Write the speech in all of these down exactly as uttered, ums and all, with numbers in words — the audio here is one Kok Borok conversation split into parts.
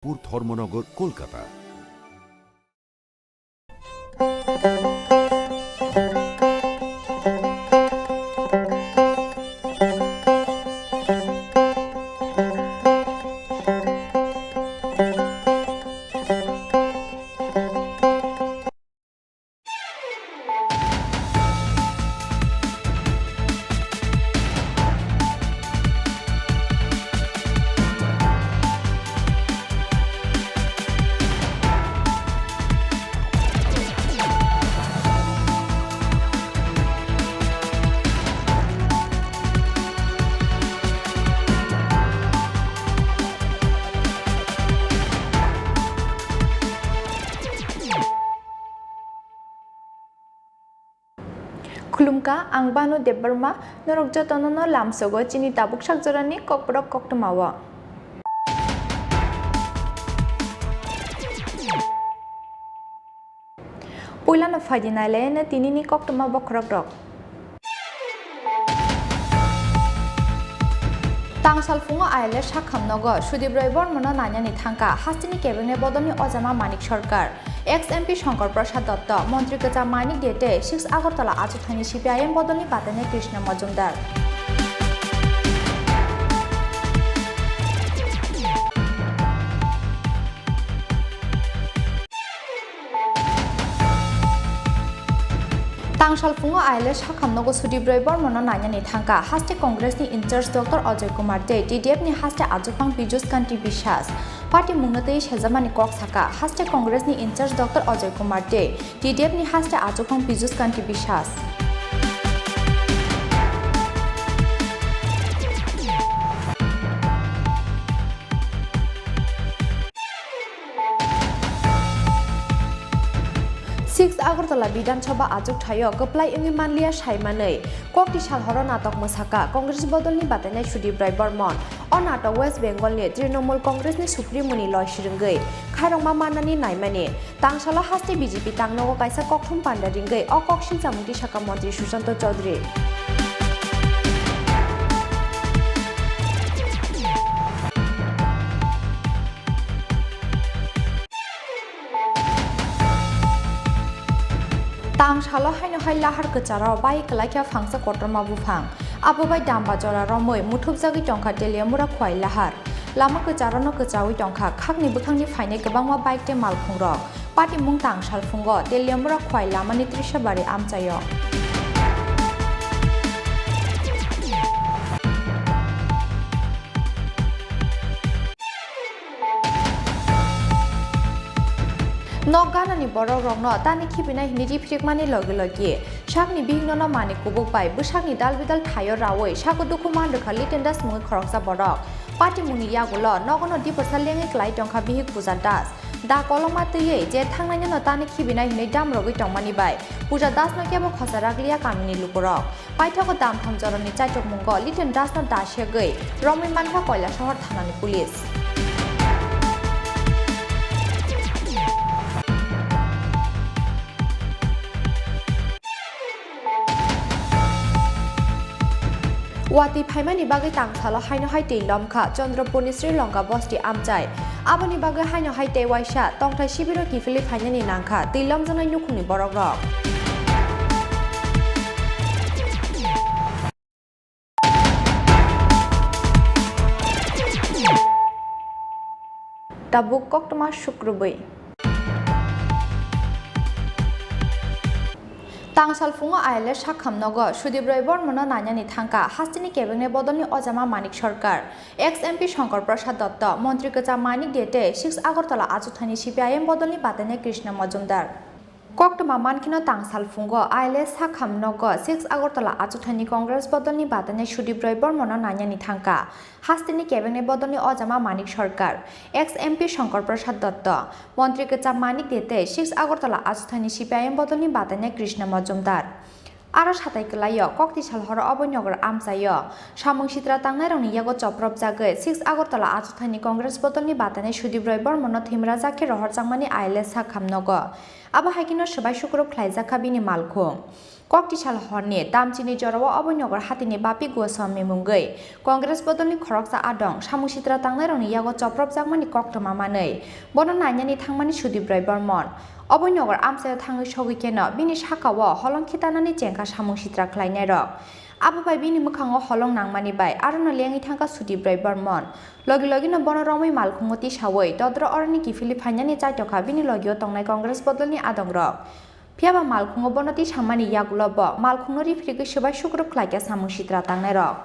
Pur Dharmanagar, Kolkata. Khulumkha, ang Banu Debbarma, norok jotono no lamsogo chini tabuk sakjorani kokborok koktwmao. Puilano phaidi nailaiano tinini koktwma bokhorokrok. Tangsalphungo I L S sakham nogo Sudip Roy Bormano nainani thangkha hasteni kebengni bodolni ojama Manik Sarkar. Ex M P Shankar Prasad Dotto, montri kwcham Manik Dete, six Agartala achukthani C P I M bodolni batainai Krishna Majumdar. Tangsalphungo I L S sakham nogo Sudip Roy Bormano nainani thangkha haste Congress ni in-charge Doctor Ajoy Kumar tei T D F ni haste achukphang Piyush Kanti Biswas. Party mungno twi sejamani kok saka haste Congress ni in-charge Doctor Ajoy Kumar tei T D F ni haste achukphang Piyush Kanti Biswas. Six Agartala Bidhan Sabha achukthai-o kwplai wngwi manliya sai manwi, kokti sal horo natok mwsaka Congress bodolni batainai Sudip Roy Bormon. O natok West Bengal ni Trinamool Congress ni Supremo ni loi swrwngwi khairokma mannani naimani. Tangsalo haste B J P tangnogo kaisa kokthum panda ringwi o kok silchamung tisaka montri Sushanta Chowdhury. Tangsalo haino hai lahar kwcharo bai kwlaikha phangsa kotorma buphang. Abo bai damba jora romwi muthupjagwi tongkha Teliamura Khowai lahar. Lama kwcharono kwchaui tongkha khakni bwkhakni phainai kwbangma bike tei malkhungrok. Patimung Tangsalphungo Teliamura Khowai lamani Trishabari amchaio. Nok ganani borokrokno tani khibinai hwnwi riphirikmani logi logi sakni bihiknono manwi kubuk bai bwsakni dal bidal thaio raui sago dukhu man rwkha Liten Das mungwi khoroksa borok. Patimungni yagulo nogono dipotsa lengwi klai tongkha bihik Puja Das. Da kolokma twiwi je thangnainino tani khibinai hwnwi damrogwi tongmani bai Puja Dasno kebo khosa rakliya kamini lukurok. Paithago damtham jorani chaichokmungo Liten Dasno da segwi romwi mankha Koilasohor thanani police. Watwi phaimani bagwi Tangsalo haino hai twi lomkha Chandrapurni Sri Lanka bosti amchai. Aboni bagwi haino hai tei waisa tongthai sibiro kiphilwi phainani nangkha twi lomjaknai nukhungni borokrok. Tabuk koktwma sukrubwi. Tangsalphungo I L S sakham nogo Sudip Roy Bormano nainani thangkha hasteni kebengni bodolni ojama Manik Sarkar, ex M P Shankar Prasad Dotto, montri kwcham Manik Dete, six Agartala achukthani C P I M bodolni batainai Krishna Majumdar. Koktwma mankheno Tangsalphungo I L S sakham nogo six Agartala achukthani Congress bodolni batainai Sudip Roy Bormano nainani thangkha. Hasteni kebengni bodolni ojama Manik Sarkar, ex M P Shankar Prasad Dotto, montri kwcham Manik Dete, six Agartala achukthani C P I M bodolni batainai Krishna Majumdar. Aro satai kwlaio, kokti sal horo Aboi Nagar amchaio samung sitra tangnairokni yago chopropjagwi six Agartala achukthani Congress bodolni batainai Sudip Roy Bormano thwimra jak khe rohorjakmani I L S sakham nogo. Abo hai kheno swbai sukrub khlaijakha bini malkhung. Koktisal horni damchini jorao Abhainagar hatini Bapi Goswami mungwi Congress bodolni khoroksa adong samung sitra tangnairokni yago chopropjakmani koktwma manwi bono nainani thangmani Sudip Roy Bormon. Abhainagar amchaio thangwi sogwi kheno bini sakao holong khitanani chengkha samung sitra khlainairok. Abo bai bini mwkhango holong nangmani bai arono lengwi thangkha Sudip Roy Bormon. Logi logino bono romwi malkhungo tisawi dodro oroni kiphilwi phainani chaitokha bini logio tongnai Congress bodolni adongrok. Phiyaba malkhungo bono tisamani yagulo bo malkhungno riphirigwi swbai sukruk khlaikha samung sitra tangnairok.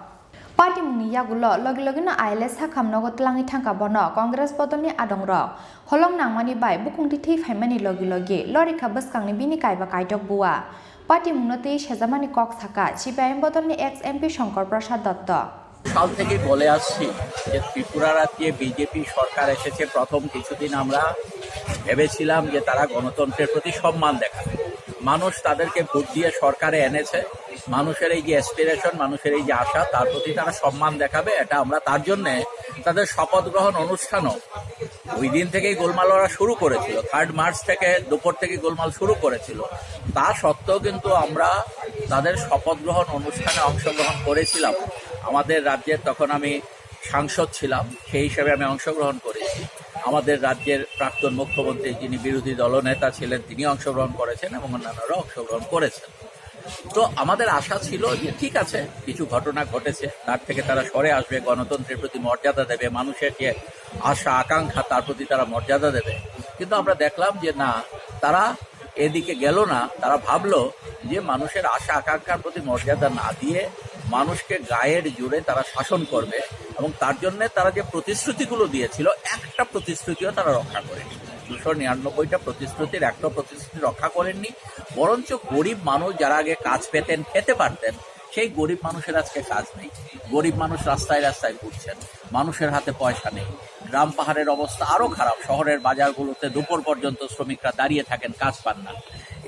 Party mungni yagulo logi logino I L S sakham nogo twlangwi thangkha bono Congress bodolni adongrok. Holong nangmani bai bukungtwi thwi phaimani logi logi lorikha bwskangni bini kaiba kaitok bua. Party mungno twi sejamani kok sakha C P I M bodolni ex M P Shankar Prasad Dotto. সাল থেকেই বলে আসছি যে ত্রিপুরা রাজ্যে বিজেপি সরকার এসেছে, প্রথম কিছুদিন আমরা ভেবেছিলাম যে তারা গণতন্ত্রের প্রতি সম্মান দেখাবে, মানুষ তাদেরকে ভোট দিয়ে সরকারে এনেছে, মানুষের এই যে অ্যাসপিরেশন, মানুষের এই যে আশা, তার প্রতি তারা সম্মান দেখাবে। এটা আমরা তার জন্যে তাদের শপথ গ্রহণ অনুষ্ঠানও ওই দিন থেকেই গোলমাল ওরা শুরু করেছিল, থার্ড মার্চ থেকে দুপুর থেকে গোলমাল শুরু করেছিল। তা সত্ত্বেও কিন্তু আমরা তাদের শপথ গ্রহণ অনুষ্ঠানে অংশগ্রহণ করেছিলাম। আমাদের রাজ্যের তখন আমি সাংসদ ছিলাম, সেই হিসাবে আমি অংশগ্রহণ করেছি। আমাদের রাজ্যের প্রাক্তন মুখ্যমন্ত্রী, যিনি বিরোধী দলনেতা ছিলেন, তিনি অংশগ্রহণ করেছেন এবং অন্যান্যরা অংশগ্রহণ করেছেন। তো আমাদের আশা ছিল যে ঠিক আছে, কিছু ঘটনা ঘটেছে, তার থেকে তারা সরে আসবে, গণতন্ত্রের প্রতি মর্যাদা দেবে, মানুষের যে আশা আকাঙ্ক্ষা, তার প্রতি তারা মর্যাদা দেবে। কিন্তু আমরা দেখলাম যে না, তারা এদিকে গেল না। তারা ভাবলো যে মানুষের আশা আকাঙ্ক্ষার প্রতি মর্যাদা না দিয়ে মানুষকে গায়ের জোরে তারা শাসন করবে এবং তার জন্য তারা যে প্রতিশ্রুতিগুলো দিয়েছিল, একটা প্রতিশ্রুতিও তারা রক্ষা করেনি। দুশো নিরানব্বইটা প্রতিশ্রুতির একটা প্রতিশ্রুতি রক্ষা করেননি। বরঞ্চ গরিব মানুষ যারা আগে কাজ পেতেন, খেতে পারতেন, সেই গরিব মানুষের আজকে কাজ নেই। গরিব মানুষ রাস্তায় রাস্তায় ঘুরছেন, মানুষের হাতে পয়সা নেই। গ্রাম পাহাড়ের অবস্থা আরো খারাপ। শহরের বাজারগুলোতে দুপুর পর্যন্ত শ্রমিকরা দাঁড়িয়ে থাকেন, কাজ পান না।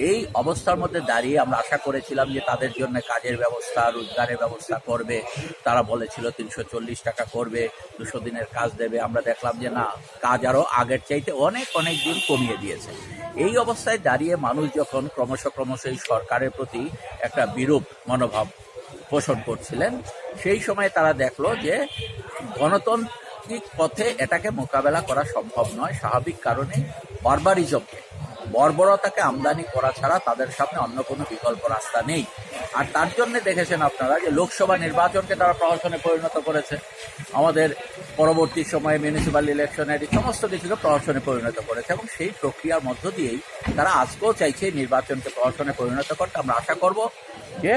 এই অবস্থার মধ্যে দাঁড়িয়ে আমরা আশা করেছিলাম যে তাদের জন্য কাজের ব্যবস্থা, রোজগারের ব্যবস্থা করবে। তারা বলেছিল তিনশো চল্লিশ টাকা করবে, দুশো দিনের কাজ দেবে। আমরা দেখলাম যে না, কাজ আরো আগের চাইতে অনেক অনেক দিন কমিয়ে দিয়েছে। এই অবস্থায় দাঁড়িয়ে মানুষ যখন ক্রমশ ক্রমশ এই সরকারের প্রতি একটা বিরূপ মনোভাব পোষণ করছিলেন, সেই সময় তারা দেখলো যে গণতান্ত্রিক পথে এটাকে মোকাবেলা করা সম্ভব নয়। স্বাভাবিক কারণে বারবারিজমকে, বর্বরতাকে আমদানি করা ছাড়া তাদের সামনে অন্য কোনো বিকল্প রাস্তা নেই। আর তার জন্য দেখেছেন আপনারা যে লোকসভা নির্বাচনকে তারা প্রহসনে পরিণত করেছে, আমাদের পরবর্তী সময়ে মিউনিসিপ্যাল ইলেকশন, এই সমস্ত কিছুকে প্রহসনে পরিণত করেছে এবং সেই প্রক্রিয়ার মধ্য দিয়েই তারা আজকেও চাইছে এই নির্বাচনকে প্রহসনে পরিণত করতে। আমরা আশা করব যে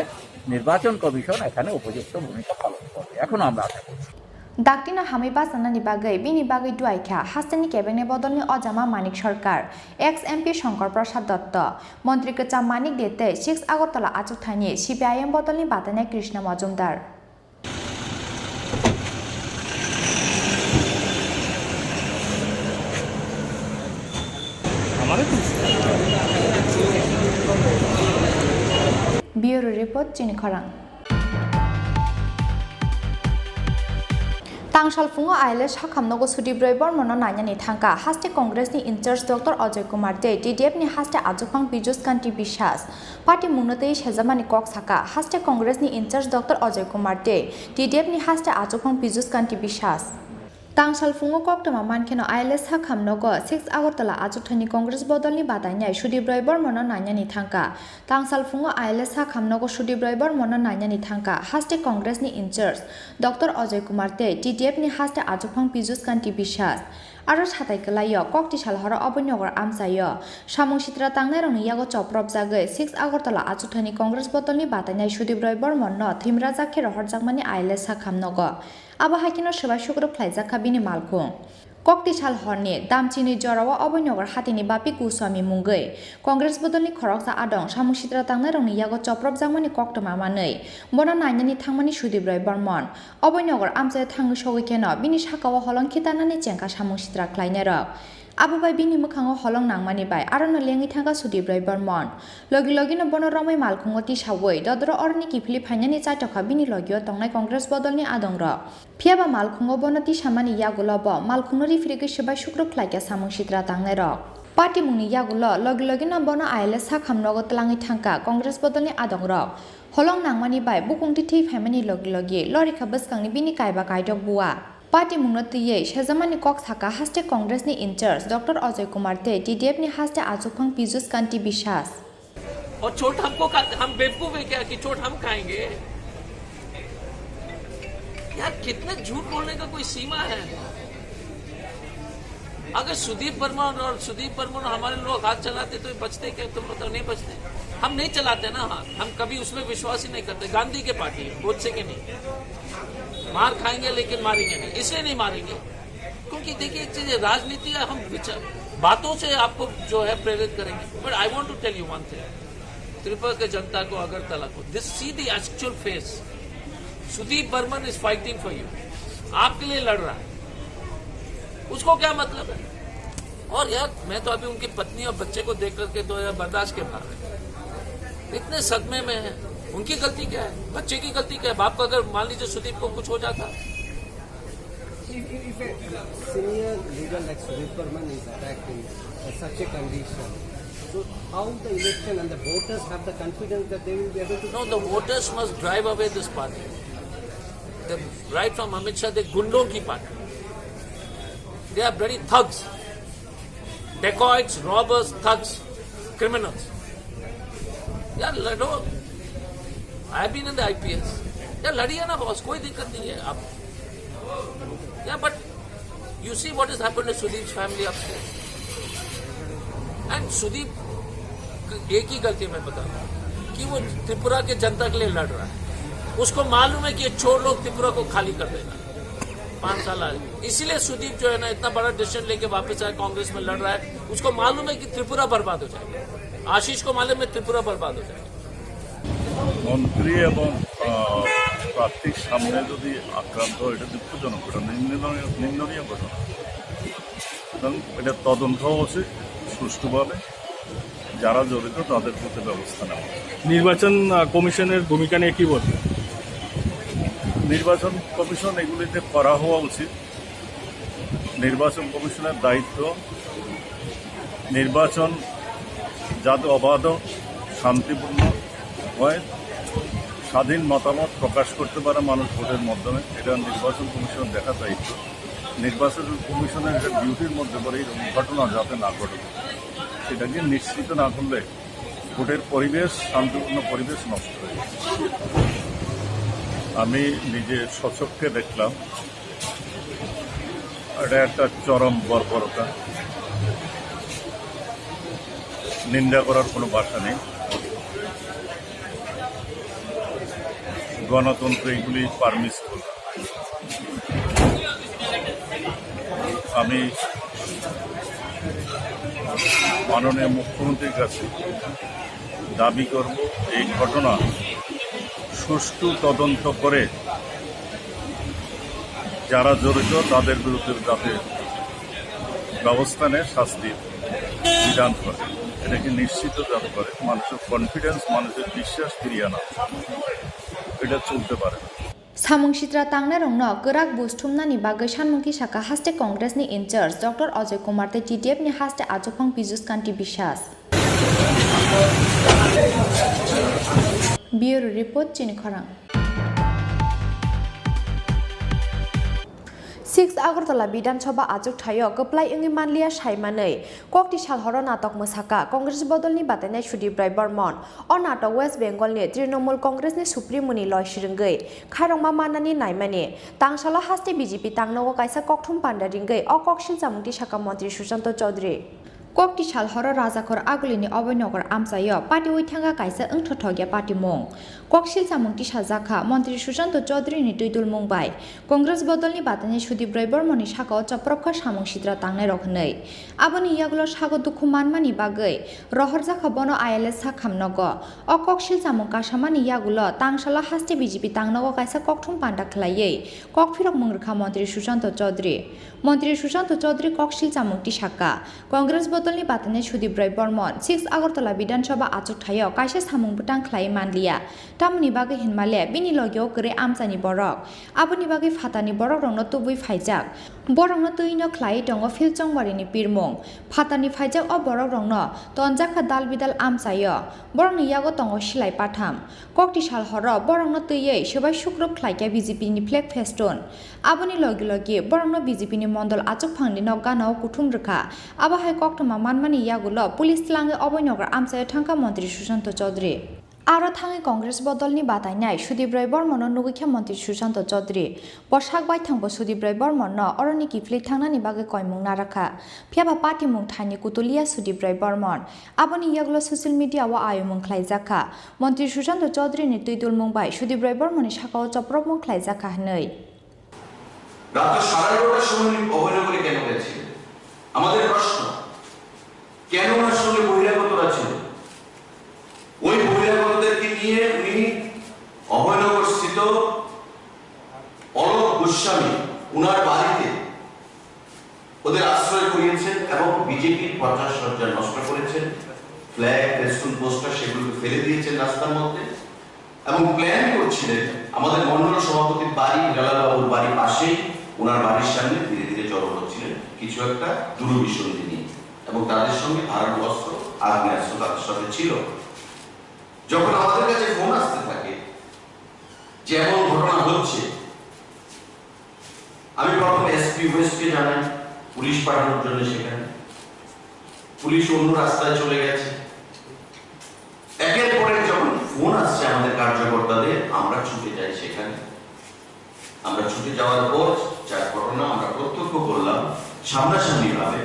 নির্বাচন কমিশন এখানে উপযুক্ত ভূমিকা পালন করবে, এখনো আমরা আশা করছি। Daktino hamwi bachanani bagwi bini bagwi duaikha hasteni kebengni bodolni ojama Manik Sarkar, ex M P Shankar Prasad Dotto, montri kwcham Manik De tei six Agartala achukthani C P I M bodolni batainai Krishna Majumdar. Bureau Report, Chini Khorang. Tangsalphungo I L S sakham nogo Sudip Roy Bormono nainani thangkha haste Congress ni in-charge Doctor Ajoy Kumar tei T D F ni haste achukphang Piyush Kanti Biswas. Party mungno twi sejamani kok sakha haste Congress ni in-charge Doctor Ajoy Kumar tei T D F ni haste achukphang Piyush Kanti Biswas. Tangsalphungo koktwma mankheno I L S sakham nogo six Agartala achukthani Congress bodolni batainai Sudip Roy Bormono nainani thangkha. Tangsalphungo I L S sakham nogo Sudip Roy Bormono nainani thangkha haste Congress ni in-charge Doctor Ajoy Kumar tei T D F ni haste achukphang Piyush Kanti Biswas. Aro satai kwlaio koktisal horo Abhainagar amchaio samung sitra tangnairokni yago chopropjagwi six Agartala achukthani Congress bodolni batainai Sudip Roy Bormono thwimrajak khe rohorjakmani I L S sakham nogo. Abo hai kheno swbai sukruk khlaijak kha bini malkhung. Koktisal horni damchini jorao Abhainagar hatini Bapi Goswami mungwi Congress bodolni khoroksa adong samung sitra tangnairokni yago chopropjakmani koktwma manwi bono nainani thangmani Sudip Roy Bormon. Abhainagar amchaio thangwi sogwi kheno bini sakao holong khitanani chengkha samung sitra khlainairok. Abo bai bini mwkhango holong nangmani bai arono lengwi thangkha Sudip Roy Bormon. Logi logino bono romwi malkhungo tisawi dodro oroni kiphilwi phainani chaitokha bini logio tongnai Congress bodolni adongrok. Phiyaba malkhungo bono tisamani yagulo bo malkhungno riphirigwi swbai sukruk khlaikha samung sitra tangnairok. Patimungni yagulo logi logino bono I L S sakham nogo twlangwi thangkha Congress bodolni adongrok. Holong nangmani bai bukungtwi thwi phaimani logi logi lorikha bwskangni bini kaiba kaidok bua. Patimungno twiwi sejamani kok sakha haste Congressni in-charge Doctor Ajoy Kumar tei T D F ni haste achukphang Piyush Kanti Biswas. और छोट हमको का, हम बेवकूफ है क्या कि छोट हम खाएंगे? यार, कितना झूठ बोलने का कोई सीमा है? अगर सुदीप बर्मन और सुदीप बर्मन और हमारे लोग हाथ चलाते तो ये बचते क्या? तुम बताओ, नहीं बचते। हम नहीं चलाते ना हाथ, हम कभी उसमें विश्वास ही नहीं करते। गांधी के पार्टी है, गोडसे के नहीं। मार खाएंगे लेकिन मारेंगे नहीं, इसलिए नहीं मारेंगे क्योंकि देखिए, एक चीज है, राजनीति हम विचार, बातों से आपको जो है प्रेरित करेंगे। But I want to tell you one thing, Tripura के जनता को, अगरतला को, this, see the actual face. Sudeep Burman is fighting for you, आपके लिए लड़ रहा है, उसको क्या मतलब है? और यार, मैं तो अभी उनकी पत्नी और बच्चे को देख करके तो यार बर्दाश्त के बाहर है, इतने सदमे में है। उनकी गलती क्या है? बच्चे की गलती क्या है? बाप का, अगर मान लीजिए सुदीप को कुछ हो जाता, If, if, if a senior leader like Sudhir Barman is attacked in, uh, such a condition, so how the election and the voters have the confidence that they will be able to? No, the voters must drive away this party. The, right from Amit Shah, the gundon ki party. They are bloody thugs. Dacoits, robbers, thugs, criminals. यार लड़ो। I have been in the I P S. यार लड़िए ना बॉस, कोई दिक्कत नहीं है। आप, yeah, but you see what has happened to Sudeep's family upstairs. And Sudeep, एक ही गलती मैं बता रहा हूँ कि वो त्रिपुरा के जनता के लिए लड़ रहा है। उसको मालूम है कि ये चोर लोग त्रिपुरा को खाली कर देगा। पाँच साल आए, इसीलिए सुदीप जो है ना, इतना बड़ा डिसीजन लेके वापस आया, कांग्रेस में लड़ रहा है। उसको मालूम है कि त्रिपुरा बर्बाद हो जाएगा। आशीष को मालूम है त्रिपुरा बर्बाद हो जाएगा। মন্ত্রী এবং, আহ, প্রার্থীর সামনে যদি আক্রান্ত হয়, এটা দুঃখজনক ঘটনা, নিন্দনীয়, নিন্দনীয় ঘটনা। এবং এটা তদন্ত হওয়া উচিত সুষ্ঠুভাবে, যারা জড়িত তাদের প্রতি ব্যবস্থা নেওয়া উচিত। নির্বাচন, আহ, কমিশনের ভূমিকা নিয়ে কি বলবেন? নির্বাচন কমিশন এগুলিতে করা হওয়া উচিত। নির্বাচন কমিশনের দায়িত্ব নির্বাচন যাতে অবাধ, শান্তিপূর্ণ হয়, স্বাধীন মতামত প্রকাশ করতে পারে মানুষ ভোটের মাধ্যমে, এটা নির্বাচন কমিশন দেখার দায়িত্ব। নির্বাচন কমিশনের এটা ডিউটির মধ্যে পড়ে এরকম ঘটনা যাতে না ঘটে, সেটাকে নিশ্চিত না করলে ভোটের পরিবেশ, শান্তিপূর্ণ পরিবেশ নষ্ট হয়ে যায়। আমি নিজে স্বচক্ষে দেখলাম, এটা একটা চরম বর্বরতা, নিন্দা করার কোনো ভাষা নেই। গণতন্ত্র এগুলি পারমিসিবল। আমি মাননীয় মুখ্যমন্ত্রীর কাছে দাবি করব, এই ঘটনা সুষ্ঠু তদন্ত করে যারা জড়িত তাদের বিরুদ্ধে যাতে ব্যবস্থা নেয়, শাস্তির বিধান করে। এটাকে নিশ্চিত যাতে করে মানুষের কনফিডেন্স, মানুষের বিশ্বাস ফিরিয়ে আনা, এটা চলতে পারে না। Samung sitra tangnairokno kwrak buj thumnani bagwi sanmung kisa kha haste Congress ni in-charge Doctor Ajoy Kumar tei T D F ni haste achukphang Piyush Kanti Biswas. Bureau Report, Chini Khorang. Six Agartala Bidhan Sabha achuk thaio kwplai wngwi manliya saimanwi kokti sal horo natok mwsakha Congress bodolni batainai Sudip Roy Bormon. O natok West Bengal ni Trinamool Congress ni Supremo ni loi swrwngwi khairokma mannani naimani, tangsalo haste B J P tangnogo kaisa kokthum panda ringwi o koksil chamung tisakha Montri Sushanta Chowdhury. Kokti sal horo Rajakhor Agulini Abhoynagar amchaio patiwi thangkha kaisa wngthothokya patimung. Koksil chamung tisajakha Montri Sushanta Chowdhury ni twidulmung bai Congress bodolni batainai Sudip Roy Bormoni sakao chopropkha samung sitra tangnairok hwnwi. Aboni yagulo sago dukhu manmani bagwi rohorjakha bono I L S sakham nogo. O koksil chamung kasamani yagulo tangsalo haste B J P tangnogo kaisa kokthum panda khwlaiwi kokphirok mwngrwkha Montri Sushanta Chowdhury. Montri Sushanto Chaudhary koksil chamung tisakha. Congress bodolni batanai Sudip Roy Bormon six Agartala Bidhan Sabha achukthai-o kaisa samung bwtang khlai manliya. Tamoni bagwi hinmale bini logio kwrwi amchaini borok. Aboni bagwi phatarni borokrokno tubui phaijak. Borokno twi'-no khlai tongo Phil Chongmarini pirmung. Phatarni phaijak o borokrokno tonjakha dal bidal amchaio. Borokni yago tongo silai patham. Kokti sal horo borokno twiwi swbai sukrup khlaikha B J P ni flag festoon. Aboni logi logi borokno B J P ni mondol achukphangni nok gana-o kuthum rwkha. Abo hai koktwma manmani yagulo police tlangwi oboinogra amchaio thangkha Montri Sushanto Chaudhary. Aro thangwi Congress bodolni batainai Sudip Roy Bormono nugwi kha Montri Sushanto Chaudhary. Bo sak baithangbo Sudip Roy Bormonno oroni kiphilwi thangnani bagwi koimung narakha. Phiyaba patimung thaini kutuliya Sudip Roy Bormon. Aboni yagulo social media-o ayomung khlaijakha. Montri Sushanto Chaudhary-ni twi dulmung bai Sudip Roy Bormoni sakao chopropmung khlaijakha hwnwi. রাত সাড়ে এগারোটার সময় উনি অভয়নগরে কেন গেছিলেন? আমাদের প্রশ্ন, কেন ওনার সঙ্গে বহিরাগতরা ছিল? ওই বহিরাগতদেরকে নিয়ে উনি অভয়নগর স্থিত অলোক গোস্বামী, ওনার বাড়িতে ওদের আশ্রয় করিয়েছেন এবং বিজেপির প্রচার সজ্জা নষ্ট করেছেন, ফ্ল্যাগ, ফেস্টুন, পোস্টার সেগুলোকে ফেলে দিয়েছেন রাস্তার মধ্যে এবং প্ল্যান করছিলেন আমাদের মণ্ডল সভাপতির বাড়ি, হিরালাল বাবুর বাড়ির পাশেই, ওনার বাড়ির সামনে ধীরে ধীরে জড়ো হচ্ছিলেন কিছু একটা দুরভিসন্ধি নিয়ে এবং তাদের সঙ্গে ধারালো অস্ত্র, আগ্নেয়াস্ত্র তাদের সাথে ছিল। যখন আমাদের কাছে ফোন আসতে থাকে যে এমন ঘটনা হচ্ছে, আমি প্রথম এসপি ওয়েস্টকে জানাই পুলিশ পাঠানোর জন্য সেখানে। পুলিশ অন্য রাস্তায় চলে গেছে। একের পর এক যখন ফোন আসছে আমাদের কার্যকর্তাদের, আমরা ছুটে যাই সেখানে। আমরা ছুটে যাওয়ার পর যা ঘটনা আমরা প্রত্যক্ষ করলাম সামনাসামনি ভাবে,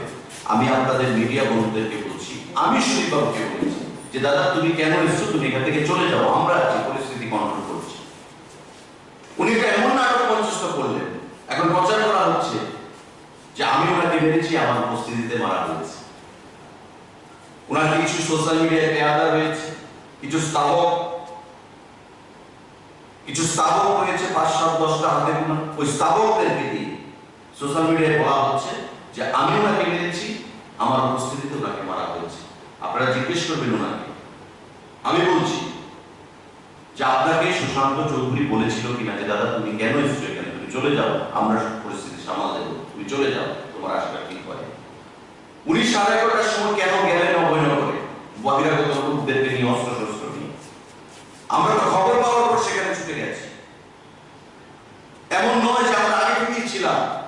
আমি আপনাদের মিডিয়া বন্ধুদেরকে বলছি, আমি সুদীপবাবুকে বলেছি যে, "দাদা, তুমি কেন এসছো? তুমি এখান থেকে চলে যাও, আমরা আছি, পরিস্থিতি কন্ট্রোল করছি।" উনি একটা এমন নাটক মঞ্চস্থ করলেন, এখন প্রচার করা হচ্ছে যে আমি ওনাকে মেরেছি, আমার উপস্থিতিতে মারা হয়েছে। ওনার কিছু সোশ্যাল মিডিয়ায় বেয়াদা হয়েছে, কিছু স্তাবক, কিছু স্তাবক রয়েছে, পাঁচ, সাত, দশটা হাতে গোনা, ওই স্তাবকদেরকে দিয়ে সোশ্যাল মিডিয়ায় বলা হচ্ছে যে আমি ওনাকে মেরেছি, আমার উপস্থিতিতে ওনাকে মারা হয়েছে। আপনারা জিজ্ঞেস করবেন ওনাকে। আমি বলছি, যে আপনাকে সুশান্ত চৌধুরী বলেছিল কিনা যে, "দাদা, তুমি কেন এসছো এখানে? তুমি চলে যাও, আমরা পরিস্থিতি সামাল দেবো, তুমি চলে যাও, তোমার আশাটা ঠিক হয়।" উনি সাড়ে এগারোটার সময় কেন গেলেন অভয়নগরে বহিরাগত লোকদেরকে নিয়ে, অস্ত্রশস্ত্র নিয়ে? আমরা তো খবর পাওয়ার পর সেখানে ছুটে গেছি। এমন নয় যে আমরা আগে থেকেই ছিলাম।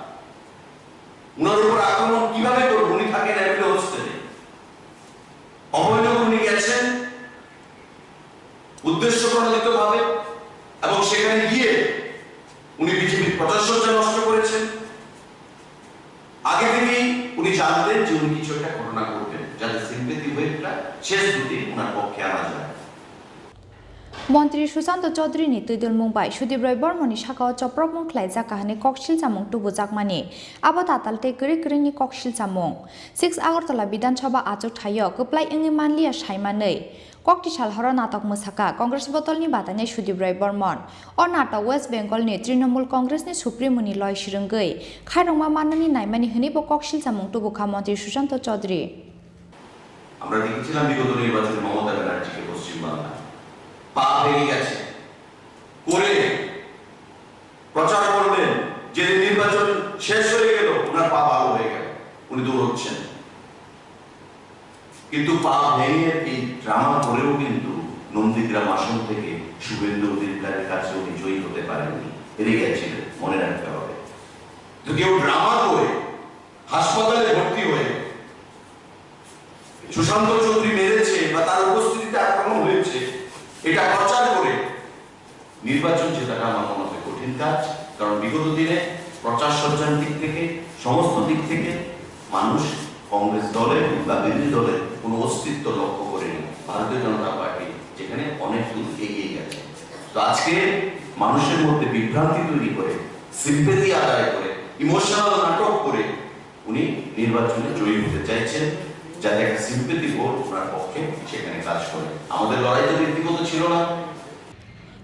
ওনার উপর আক্রমণ কিভাবে করবো? উনি থাকেন অ্যাভিলো হোস্টেলে। অবৈধ উনি গেছেন উদ্দেশ্য প্রণোদিতভাবে এবং সেখানে গিয়ে উনি বিজেপির প্রচার সজ্জা নষ্ট করেছেন। আগে থেকেই উনি জানতেন যে উনি কিছু একটা ঘটনা করবেন, যাতে সিম্পেথি ওয়েভটা শেষ দুদিন ওনার পক্ষে আনা যায়। Montri Susanto Chaudhary ni twidulmung bai Sudip Roy Bormoni sakao chopropmung khlaijak kahani koksil chamung tubujakmani. Abo tatal tei kwrwi kwrwini koksil chamung. Six Agartala Bidhan Sabha achuk thaio kwplai wngwi manliya saimanwi. Kokti sal horo natok mwsakha Congress bodolni batainai Sudip Roy Bormon. O natok West Bengal ni Trinamool Congress ni Supremo ni loi swrwngwi khairokma mannani naimani hwnwi bo koksil chamung tubukha Montri Susanto Chaudhary. আমরা দেখেছিলাম বিগত নির্বাচনে মমতা ব্যানার্জিকে পশ্চিমবাংলায়। পা ভেঙে গেছে। করে প্রচার করলেন, যেদিন নির্বাচন শেষ হয়ে গেল, ওনার পা ভালো হয়ে গেল, উনি দৌড়চ্ছেন। কিন্তু পা ভেঙে এই ড্রামা করেও কিন্তু নন্দীগ্রাম আসন থেকে শুভেন্দু অধিকারীর কাছে উনি জয়ী হতে পারেননি, হেরে গেছিলেন, মনে রাখতে হবে। তো কেউ ড্রামা করে হাসপাতালে ভর্তি হয়ে সুশান্ত চৌধুরী মেরেছে বা তার উপস্থিতিতে আক্রমণ হয়েছে, এটা প্রচার করে নির্বাচন জেতাটা আমার মনে হয় কঠিন কাজ। কারণ বিগত দিনে প্রচার সজ্জার দিক থেকে, সমস্ত দিক থেকে মানুষ কংগ্রেস দলের বা বিরোধী দলের কোনো অস্তিত্ব লক্ষ্য করেনি। ভারতীয় জনতা পার্টি যেখানে অনেক দূর এগিয়ে গেছে, তো আজকে মানুষের মধ্যে বিভ্রান্তি তৈরি করে, সিম্পেথি আদায় করে, ইমোশনাল নাটক করে উনি নির্বাচনে জয়ী হতে চাইছেন, যাতে একটা সিম্পেথি ভোট ওনার পক্ষে সেখানে কাজ করে। আমাদের লড়াই তো ব্যক্তিগত ছিল না।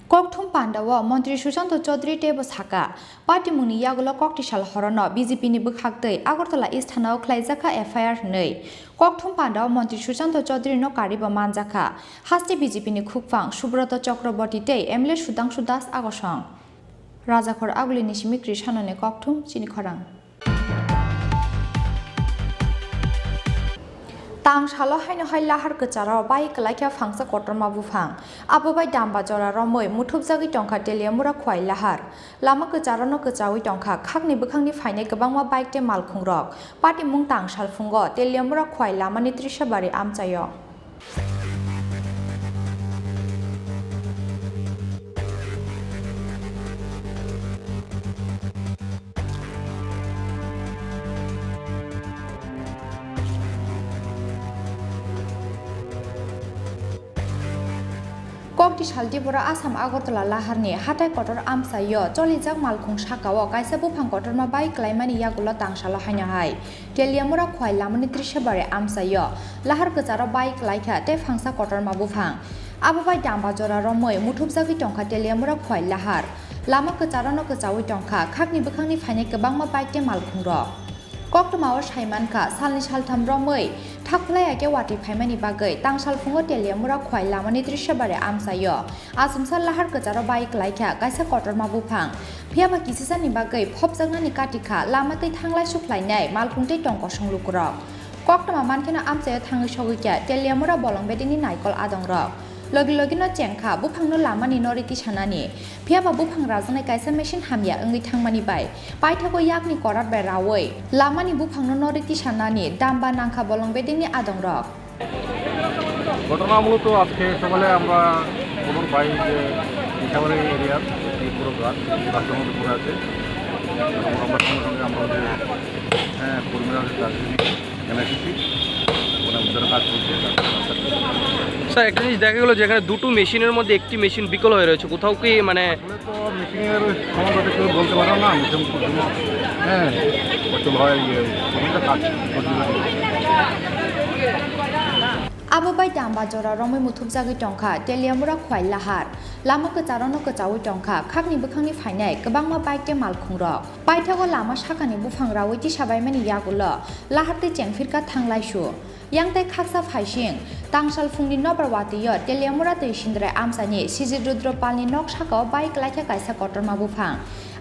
Kokthum pandao Montri Sushanta Chaudhary teibo sakha, patimungni yagulo koktisal horono B J P ni bwkhaktwi Agartala East thanao khlaijakha F I R hwnwi. Kokthum pandao Montri Sushanta Chaudhary no karwibo manjakha, haste B J P ni khukphang Subrata Chakraborty tei M L A Sudhangshu Das agosong. Rajakhor agulini simi Krishanani kokthum chini khorang. Tang salo haino hai lahar kwcharo bai kwlaikha phangsa kotorma buphang. Abo bai damba jora romwi muthupjagwi tongkha Teliamura Khwai lahar. Lama kwcharono kwchawi tongkha, khakni bwkhakni phainai kwbangma bike tei malkhungrok. Patimung tang salphungo Teliamura Khwai lamani Trishabari amchaio. Koktisal Tripura Assam Agartala laharni hathai kotor amchaio cholijak malkhung sakao kaisa buphang kotorma bai kwlaimani yagulo tang salo haino hai. Teliamura Khwai lamani Trishabari amchaio lahar kwcharo bai kwlaikha tei phangsa kotorma buphang. Abo bai damba jora romwi muthupjagwi tongkha Teliamura Khwai lahar. Lama kwcharono kwchawi tongkha, khakni bwkhakni phainai kwbangma bike tei malkhungrok. Koktwmao saimankha, salni saltham romwi thakphlai ya khe watwi phaimani bagwi tang salphungo Teliamura Khwai lamani Trishabari amchaio. Achomsa lahar kwcharo bai kwlaikha kaisa kotorma buphang. Phiyaba kisisani bagwi phobjaknani katikha lama tei thanglai sukhlainai malkhung tei tong kosong lukurok. Koktwma mankheno amchaio thangwi sogwikha Teliamura bolong bedengni naikol adongrok. Logi logino chengkha buphangno lamani no riti sanani. Phiyaba buphang rajaknai kaisa machine hamya wngwi thangmani bai paithago yakni korat bai raui lamani buphangno no riti sanani damba nangkha bolong bedengni adongrok. ঘটনা মূলত আজকে সকালে আমরা খবর পাই যে দিশাবাড়ি এরিয়ার একটি পুরো গাছ রাস্তার মধ্যে পড়ে আছে। এবং আমরা সঙ্গে সঙ্গে আমরা যে, হ্যাঁ, কর্মীরা আছে তাদের নিয়ে এখানে এসেছি, ওখানে উদ্ধার কাজ চলছে। স্যার, একটা জিনিস দেখা গেল যে এখানে দুটো মেশিনের মধ্যে একটি মেশিন বিকল হয়ে রয়েছে, কোথাও কি মানে আসলে তো মেশিনের সম্বন্ধে কিছু বলতে পারলাম না, মেশিন কোনো, হ্যাঁ, অচল হয়, ইয়ে, কোনো একটা কাজ করতে পারি। Abo bai damba jora romwi muthupjagwi tongkha Teliamura Khwai lahar. Lama kwcharono kwchawi tongkha, khakni bwkhakni phainai kwbangma bike tei malkhungrok. Paithago lama sakani buphang raui tisabaimani yagulo lahar tei chengphirkha thanglaisu. Yang tei khaksa phaising, tang salphungni nobar watwio Teliamura twi Sindrai amchaini Sijit Rudra Palni nok sakao bai kwlaikha kaisa kotorma buphang.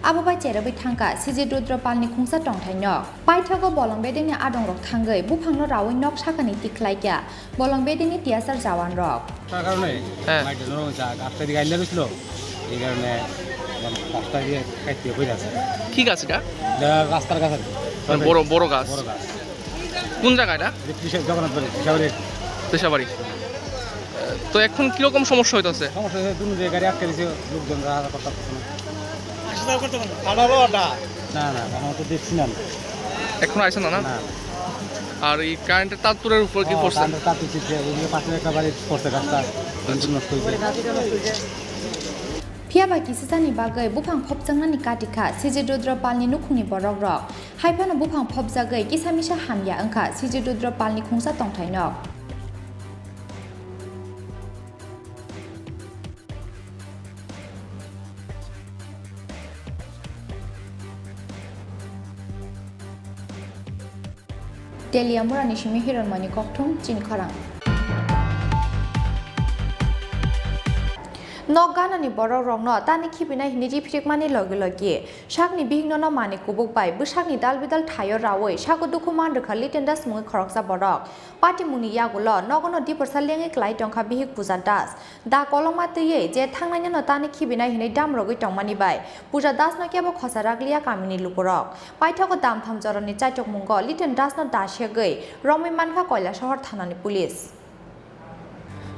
Abo bai cherogwi thangkha Sijit Rudra Palni khungsa tongthai nok. Paithago bolong bedengni adongrok thangwi buphangno raui nok sakani tikhlaikha bolong bedengni T S R jawanrok. তার কারণে হ্যাঁ। মাইক ধরে যা, গাছটা দিকে আইলে গেছিল, এই কারণে গাছটা দিয়ে কাটতে হয়ে যাচ্ছে। কি গাছ এটা? এটা রাস্তার গাছ আর কি। মানে বড়, বড় গাছ? বড় গাছ। কোন জায়গা এটা? এটা কৃষক জগন্নাথ বাড়ি, কৃষাবাড়ি। কৃষাবাড়ি। তো এখন কিরকম সমস্যা হইতাছে? সমস্যা হচ্ছে, দুনো যে গাড়ি আটকে দিছে, লোকজন রাস্তা করতে পারতেছে না। আঠারোটা। না, না, আমার তো দেখছি না আমি। এখন আইছে না, না? না। আর এই কারেন্টের তার তুরের উপর কি ও, পড়ছে? কারেন্টের তার তো ছিটছে, ওই যে পাশের একটা বাড়ি পড়ছে গাছটা, নষ্ট হয়েছে। Phiyaba kisisani bagwi buphang phobjaknani katikha Sijit Rudra Palni nukhungni borokrok. Haiphano buphang phobjagwi kisa misa hamya wngkha Sijit Rudra Palni khungsa tongthaino. Teliamurani simi Hironmani kokthum chini khorang. Nok ganani borok rokno tani khibinai hinwi riphirikmani logi logi sakni bihikno no mani kubuk bai bwsakni dal bidal thaio raui sago dukhu man rwkha Liten Das mungwi khoroksa borok. Patimungni yagulo nogono diporsa lengwi kwlai tongkha bihik Puja Das. Da kolokma twiwi je thangnaino tani khibinai hinwi damrogwi tongmani bai Puja Das no kebo khosa rakliya kamini lukurok. Paithago damtham jorani chaitok mungo Liten Das no da segwi romwi mankha Koilasohor thanani police.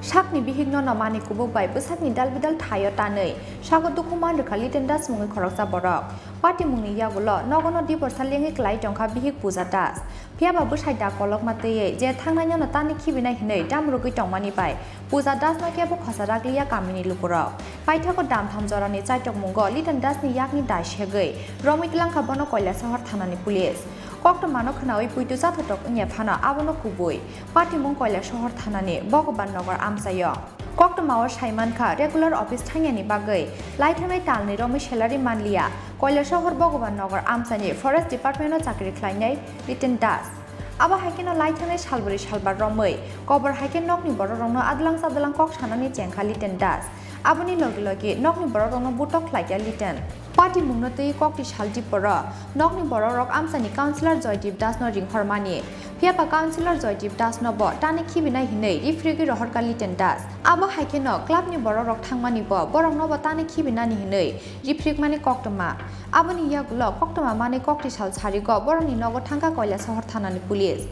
Sakni bihikno no mani kubuk bai bwsakni dal bidal thaio tanwi sago dukhu man rwkha Liten Das mungwi khoroksa borok. Patimungni yagulo nogono diporsa lengwi kwlai tongkha bihik Puja Das. Phiyaba bwsai da kolokma twiwi je thangnaino no tani khibinai hinwi damrogwi tongmani bai Puja Das no kebo khosa rakliya kamini lukurok. Paithago damtham jorani chaitok mungo Liten Das ni yakni da segwi romwi twlangkha bono Koilasohor thanani police. Koktwmano khwnawi puitu chathotok wngya phano abono kubui. Patimung Koilasohor thanani Bhagwan Nagar amchaio. Koktwmao saimankha, regular office thangyani bagwi laithangnai talni romwi salary manliya Kailasohor Bhagwan Nagar amchaini Forest Department-o chakri khlainai Liten Das. Abo hai kheno laithangnai salbri salbar romwi kobor hai khe nokni bororokno adlang sadlang kok sanani chengkha Liten Das. Aboni logi logi nokni bororokno butok khlaikha Liten. Patimungno twi kokti sal tiporo nokni bororok amchaini councillor Joydeep Dasno ringhormani. Phiyaba councillor Joydeep Dasno bo tani khibinai hinwi riphirigwi rohorkha Liten Das. Abo hai kheno clubni bororok thangmani bo borokno bo tani khibinani hinwi riphirikmani koktwma. Aboni yagulo koktwma manwi kokti sal sarigo borokni nogo thangkha Kailasohor thanani police.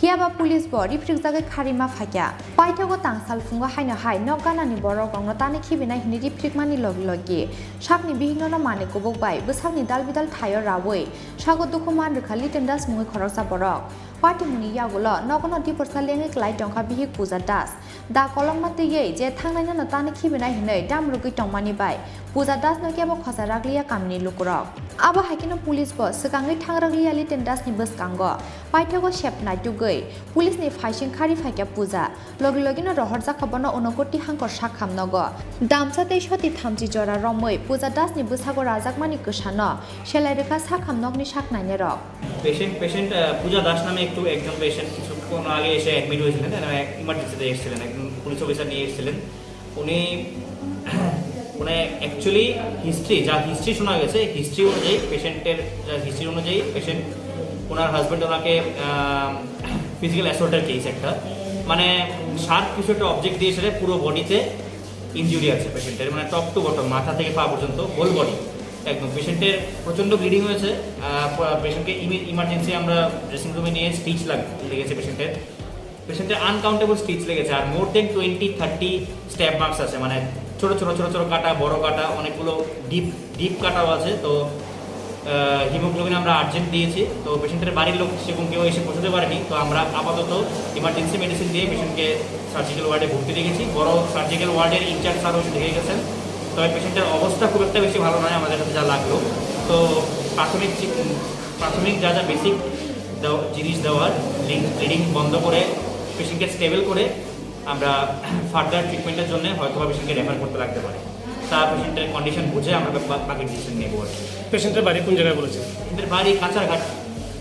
Phiyaba police bo riphirikjagwi kharima phaikha. Paithago tangsal phungo haino hai nok ganani borok rokno tani khibinai hinwi riphirikmani logi logi sakni bihikno no manwi kubuk bai bwsakni dal bidal thaio rawi sago dukhu man rwkha Liten Das mungwi khoroksa borok. Patimungni yagulo nogono diporsa lengwi kwlai tongkha bihik Puja Das. Da kolokma twiwi je thangnainano tani khibinai hinwi dam rwgwi tongmani bai Puja Dasno kebo khosa rakliya kamini lukurok. Abo hai kheno police bo swkangwi thang rakliya Liten Dasni bwskango. Paithago sep naitugwi police ni phaising khari phaikha Puja. Logi logino rohorjakha bono Unakoti Hangkor sakham nogo. Damsa tei soti thamchi jora romwi Puja Dasni bwsago rajakmani kwsano selai rwkha sakham nokni sak nainarok. Patient patient আহ, পূজা দাস নামে একটু একজন পেশেন্ট কিছুক্ষণ আগে এসে অ্যাডমিট হয়েছিলেন, মানে ইমার্জেন্সিতে এসেছিলেন, একজন পুলিশ অফিসার নিয়ে এসেছিলেন। উনি মানে অ্যাকচুয়ালি হিস্ট্রি, যা হিস্ট্রি শোনা গেছে, হিস্ট্রি অনুযায়ী পেশেন্টের, যা হিস্ট্রি অনুযায়ী পেশেন্ট, ওনার হাজব্যান্ড ওনাকে ফিজিক্যাল অ্যাসল্টের কেস একটা, মানে শার্প কিছু একটা অবজেক্ট দিয়ে সেটা পুরো বডিতে ইনজুরি আছে পেশেন্টের, মানে টপ টু বটম, মাথা থেকে পা পর্যন্ত, হোল বডি একদম। পেশেন্টের প্রচণ্ড ব্লিডিং হয়েছে। পেশেন্টকে ইমার্জেন্সি আমরা ড্রেসিং রুমে নিয়ে স্টিচ লাগ লেগেছে পেশেন্টের। পেশেন্টের আনকাউন্টেবল স্টিচ লেগেছে, আর মোর দেন টোয়েন্টি থার্টি স্ট্যাব মার্কস আছে, মানে ছোট ছোট ছোট ছোট কাটা, বড় কাটা, অনেকগুলো ডিপ ডিপ কাটাও আছে। তো হিমোগ্লোবিন আমরা আর্জেন্ট দিয়েছি। তো পেশেন্টের বাড়ির লোক সেরকম কেউ এসে পৌঁছতে পারেনি। তো আমরা আপাতত ইমার্জেন্সি মেডিসিন দিয়ে পেশেন্টকে সার্জিক্যাল ওয়ার্ডে ভর্তি রেখেছি। বড় সার্জিক্যাল ওয়ার্ডের ইনচার্জ স্যারও এসে দেখে গেছেন। তবে পেশেন্টের অবস্থা খুব একটা বেশি ভালো নয় আমাদের কাছে যা লাগলো। তো প্রাথমিক চিক- প্রাথমিক যা যা বেসিক জিনিস দেওয়ার, ব্লিডিং বন্ধ করে পেশেন্টকে স্টেবল করে আমরা ফার্দার ট্রিটমেন্টের জন্য হয়তো বা পেশেন্টকে রেফার করতে লাগতে পারে। তা পেশেন্টের কন্ডিশন বুঝে আমরা বা- বাকি ডিসিশন নেবো আর কি। পেশেন্টের বাড়ি কোন জায়গায় বলেছেন? পেশেন্টের বাড়ি কাছারঘাট,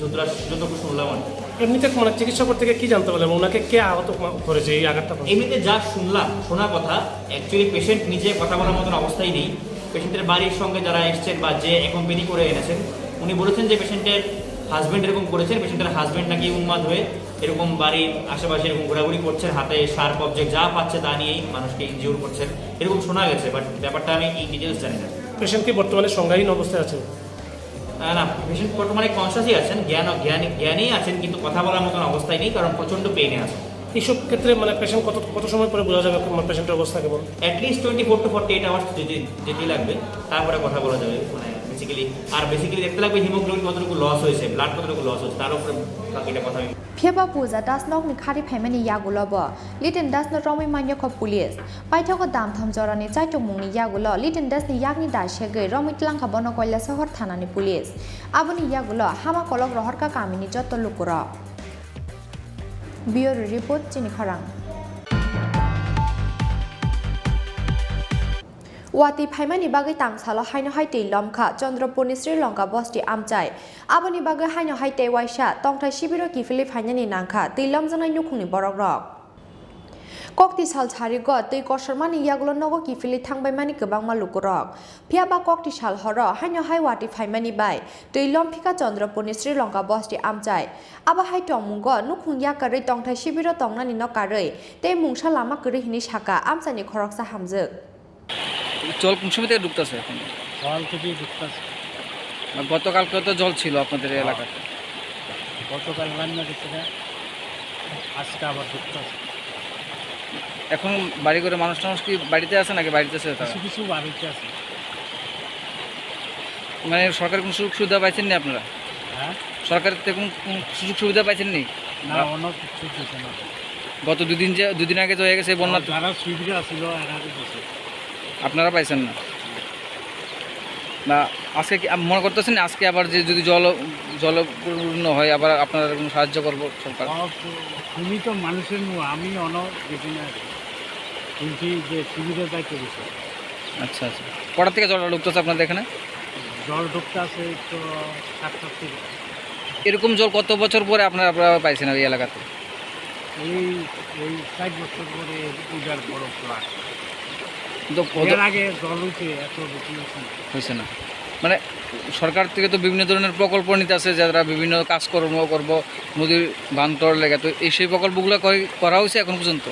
যতটা যতটুকু শুনলাম আর কি। এমনিতে মানে চিকিৎসা করতে গিয়ে কি জানতে পারলেন, ওনাকে কে আহত মা- করেছে এই আঘাতটা? এমনিতে যা শুনলাম, শোনা কথা, অ্যাকচুয়ালি পেশেন্ট নিজে কথা বলার মতন অবস্থায় নেই। পেশেন্টের বাড়ির সঙ্গে যারা এসছেন বা যে অ্যাকম্পানি করে এনেছেন, উনি বলেছেন যে পেশেন্টের হাজব্যান্ড এরকম করেছেন, পেশেন্টের হাজব্যান্ড নাকি উন্মাদ হয়ে এরকম বাড়ির আশেপাশে এরকম ঘোরাঘুরি করছেন, হাতে শার্প অবজেক্ট যা পাচ্ছে তা নিয়েই মানুষকে ইনজিওর করছেন, এরকম শোনা গেছে। বাট ব্যাপারটা আমি ইন ডিটেলস জানি না। পেশেন্ট কি বর্তমানে সংজ্ঞাহীন অবস্থায় আছে? না, না, পেশেন্ট বর্তমানে কনসিয়াসই আছেন, জ্ঞান জ্ঞানী জ্ঞানেই আছেন, কিন্তু কথা বলার মতন অবস্থায় নেই, কারণ প্রচণ্ড পেইনে আছে। এইসব ক্ষেত্রে মানে পেশেন্ট কত কত সময় পরে বোঝা যাবে মানে পেশেন্টের অবস্থা কেমন? At least twenty four to forty eight hours যদি যেতেই লাগবে, তারপরে কথা বলা যাবে। মানে বেসিক্যালি, আর বেসিক্যালি দেখতে লাগবে হিমোগ্লোবিন কতটুকু লস হয়েছে, ব্লাড কতটুকু লস হয়েছে, তার উপরে বাকিটা কথা আমি Phiyaba Puja Das nokni khari phaimani yagulo bo Liten Das no romwi manya kho police. Paithago damtham jorani chaitokmungni yagulo Liten Das ni yakni da segwi romwi tlangkha bono Kailasohor thanani police. Aboni yagulo hama kolok rohorkha kamini jotto lukurok. Bureau Report, Chini Khorang. Watwi phaimani bagwi tangsalo haino hai twi lomkha Chandrapurni Sri Lanka bosti amchai. Aboni bagwi haino hai tei waisa tongthai sibiro kiphilwi phainani nangkha twi lomjaknai nukhungni borokrok. Kokti sal sarigo twi kosormani yagulo nogo kiphilwi thangbaimani kwbangma lukurok. Phiyaba kokti sal horo haino hai watwi phaimani bai twi lomphikha Chandrapurni Sri Lanka bosti amchai. Abo hai tongmungo nukhung yakarwi tongthai sibiro tongnani no karwi tei mungsa lama kwrwi hinwi sakha amchaini khoroksa hamjwk. জল কোন সময় থেকে ঢুকতেছে এখন? সকাল থেকেই ঢুকতেছে। আর গতকালকে তো জল ছিল আপনাদের এই হ্যাঁ। এলাকাতে। গতকাল রান্না করতে দেয়, আজকে আবার ঢুকতেছে। এখন বাড়ি ঘরে মানুষ টানুষ কি বাড়িতে আছে নাকি বাড়িতে আছে তারা? কিছু কিছু বাড়িতে আছে। মানে সরকারি কোনো সুযোগ সুবিধা পাইছেন নি আপনারা? হ্যাঁ। সরকারের থেকে কোনো কোনো সুযোগ সুবিধা পাইছেন নি? না, অন্য কিছু দিছে না। গত দুদিন যে দুদিন আগে যে হয়ে গেছে বন্যা। যারা সুবিধা ছিল এরা আগে দিছে। আপনারা পাইছেন না? না, আজকে কি আপ- মনে করতেছেন আজকে আবার যে যদি জল জলপূর্ণ হয় আবার আপনারা কোনো সাহায্য করবো সরকার? আমার তো- তুমি তো মানুষের মুখ, আমি অন্য দেখি না। টুয়েন্টি যে শিবিরে যাইতে গেছে। আচ্ছা, আচ্ছা। কটা থেকে জলটা ঢুকতেছে আপনাদের এখানে? জল ঢুকতে আছে তো সাতটা থেকে। এরকম জল কত বছর পরে আপনারা, আপনারা পাইছেন এই এলাকাতে? এই, এই চার বছর পরে এবার বড় ফ্লাড। কিন্তু কত এর আগে জল হইছে, এত বেশি হইছে না। হয়েছে না। মানে, সরকার থেকে তো বিভিন্ন ধরনের প্রকল্প নিতে আছে, যারা বিভিন্ন কাজকর্ম করব, নদীর বান তরলে, তো এই সেই প্রকল্পগুলো কই-, করা হয়েছে এখন পর্যন্ত?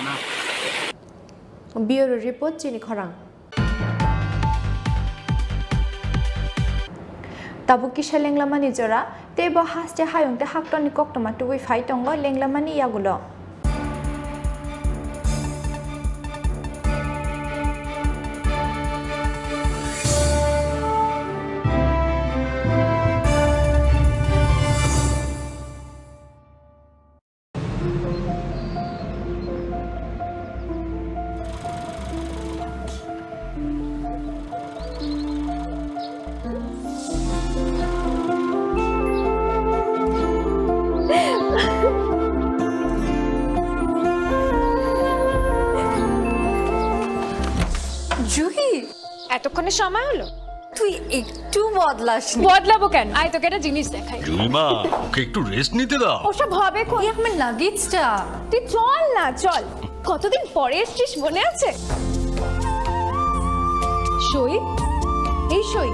না। Bureau report, chini khorang. Tabuk kisa lenglamani jora, tei bo haste hayung tei haktorni koktwma tubui phai tongo lenglamani yagulo. Juhi, এতক্ষণে সময় হলো? তুই একটু বদলাসনি। বদলাবো কেন? আয়, তোকে একটা জিনিস দেখাই। জুইমা, ওকে একটু রেস্ট নিতে দাও। ওসব হবে কোন? এই আমার লাগেজটা। তুই চল না, চল। কতদিন পরে এসছিস, মনে আছে? সই, এই সই,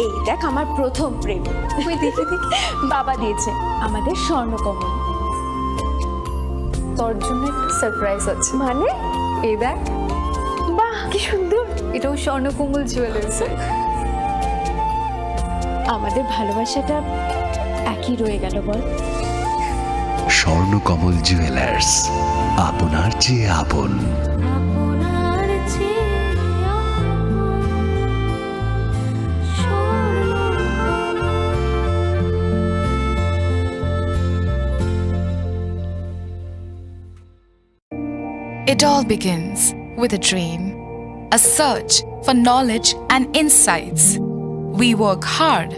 এই দেখ আমার প্রথম প্রেম। তুই দেখে দেখে বাবা দিয়েছে আমাদের স্বর্ণকমল। তোর জন্য একটা সারপ্রাইজ আছে। মানে? এই দেখ। বাহ, কি সুন্দর। এটাও স্বর্ণকমল জুয়েলার্সের। আমাদের ভালোবাসাটা একই রয়ে গেল, বল? স্বর্ণকমল জুয়েলার্স, আপনার চেয়ে আপন। আপনার চেয়ে আপন। It all begins with a dream, a search for knowledge and insights. We work hard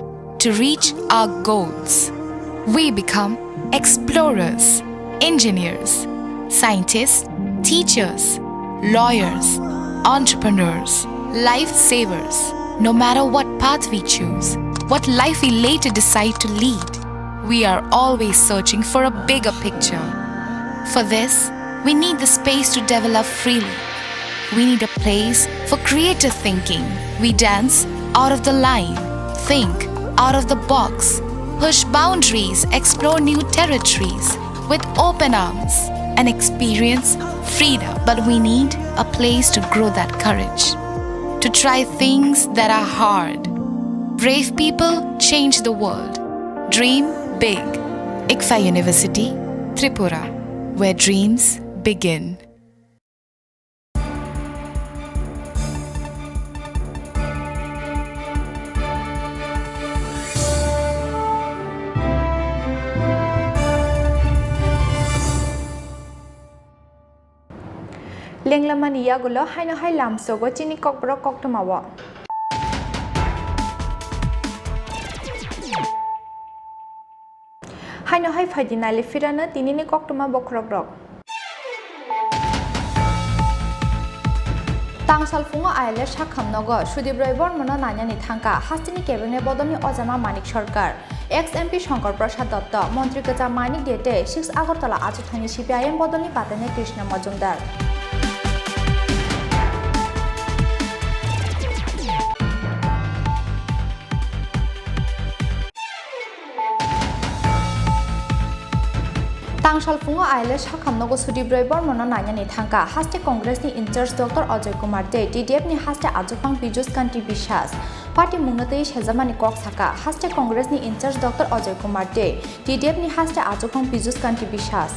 to reach our goals. We become explorers, engineers, scientists, teachers, lawyers, entrepreneurs, lifesavers. No matter what path we choose, what life we later decide to lead, we are always searching for a bigger picture. For this, we need the space to develop freely. We need a place for creative thinking. We dance out of the line, think out of the box, push boundaries, explore new territories with open arms and experience freedom. But we need a place to grow that courage, to try things that are hard. Brave people change the world. Dream big. ICFAI University, Tripura, where dreams begin. Lenglamani yagulo haino hai lamsogo chini kokborok koktwmao. Haino hai phaidi naile phirano tinini koktwma bokhorokrok. Tangsal phungo I L S sakham nogo Sudip Roy Bormono nainani thangkha hasteni cabinet bodolni ojama Manik Sarkar. Ex M P Shankar Prasad Dotto, Montri kwcham Manik De tei six Agartala achukthani C P I M bodolni batainai Krishna Majumdar. Tangsal phungo I L S sakham nogo Sudip Roy Bormono nainani thangkha haste Congress ni in charge Doctor Ajoy Kumar tei T D F ni haste achukphang Piyush Kanti Biswas. Party mungno twi sejamani kok sakha, haste Congress ni in charge Doctor Ajoy Kumar tei T D F ni haste achukphang Piyush Kanti Biswas.